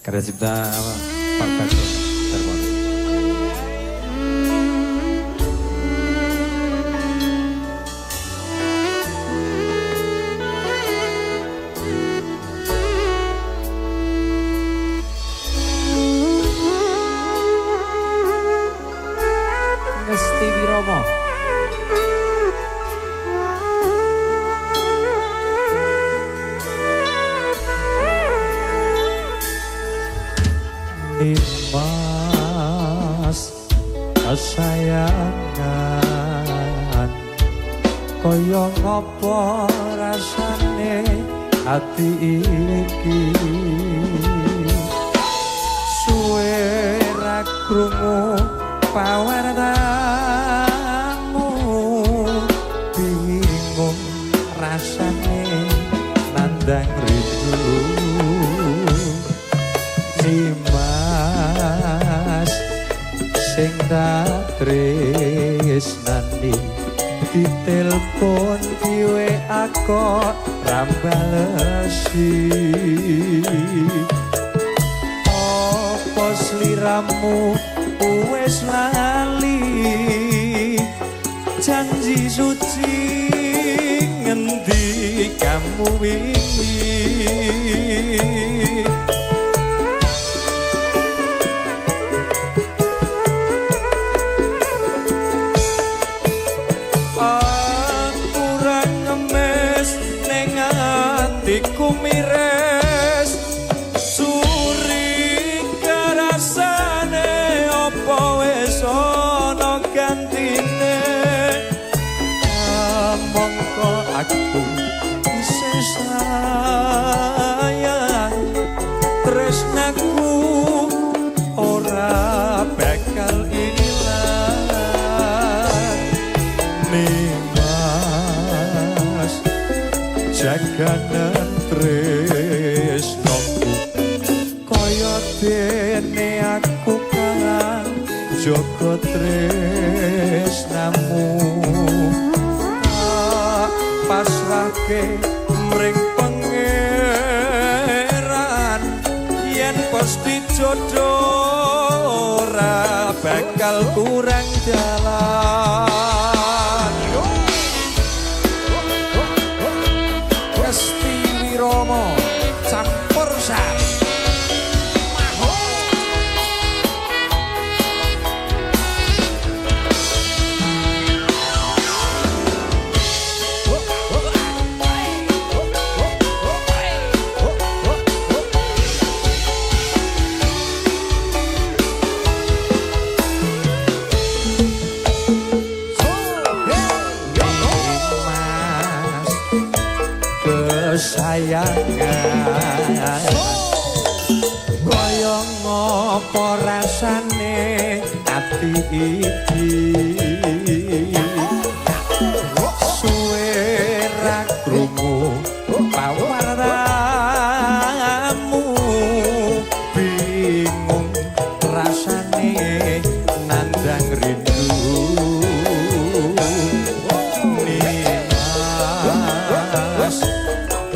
Karya cipta Pak Bagong Darmono. Ngesti Wiromo. Nimas kesayangan, kaya ngopo rasane ati iki, suwe ra krungu pawartamu, bingung rasane nandang rindu. Nimas sing tak tresnani, ditelpon di WA kok ra balesi. Apa sliramu wis lali janji suci ngendi kamu wingi? Aku ra ngemes ning atiku mires, suri kerasane apa wis ana gantine. Mongko aku isih sayang, tresnaku ora bakal ilang. Nimas jaganen tresnoku kaya dene aku kang jaga tresnamu, tak pasrahke mring pangeran yen pasti jodoh ora bakal kurang jalan. Ngesti Wiromo campur sari. Nimas kesayangan, kaya ngopo rasane ati iki, suwe ra krungu pawartamu, bingung rasane nandang rindu. Nimas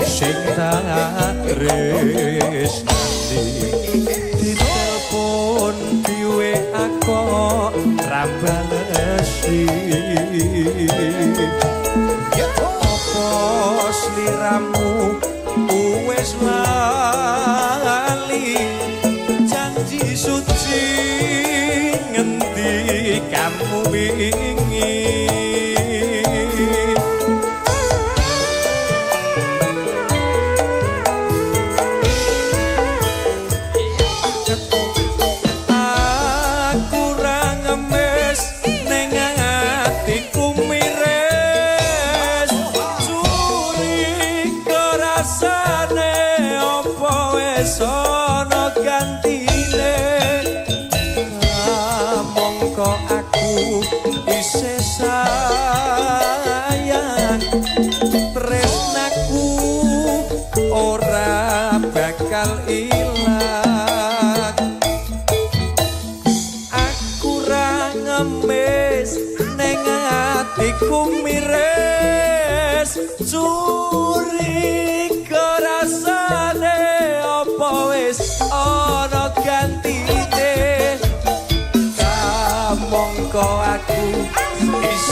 sing tak tresnani, ditelpon di WA kok ra balesi. Apa sliramu wis lali janji suci ngendi kamu wingi? Aku ra ngemes ning atiku mires, curi kerasane apa wis ana gantine. Mongko aku isih sayang, tresnaku ora bakal ilang. Aku ra ngemis ning atiku mires, curi kerasane apa wis ana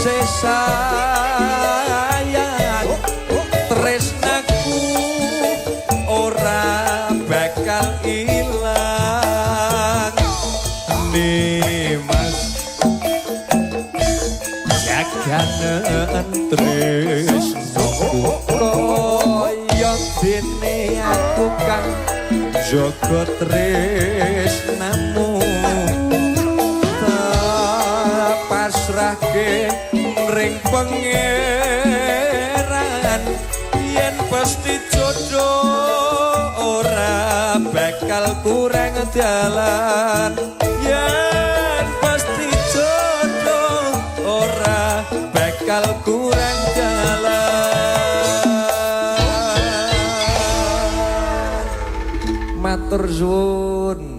isih sayang, tresnaku ora bakal ilang. Nimas, jaganen tresnoku kaya dene aku kang jaga tresnamu. Tak pasrahke ring Pangeran, yen pasti jodoh ora bakal kurang dalan, yen pasti jodoh ora bakal kurang dalan. Matur suwun.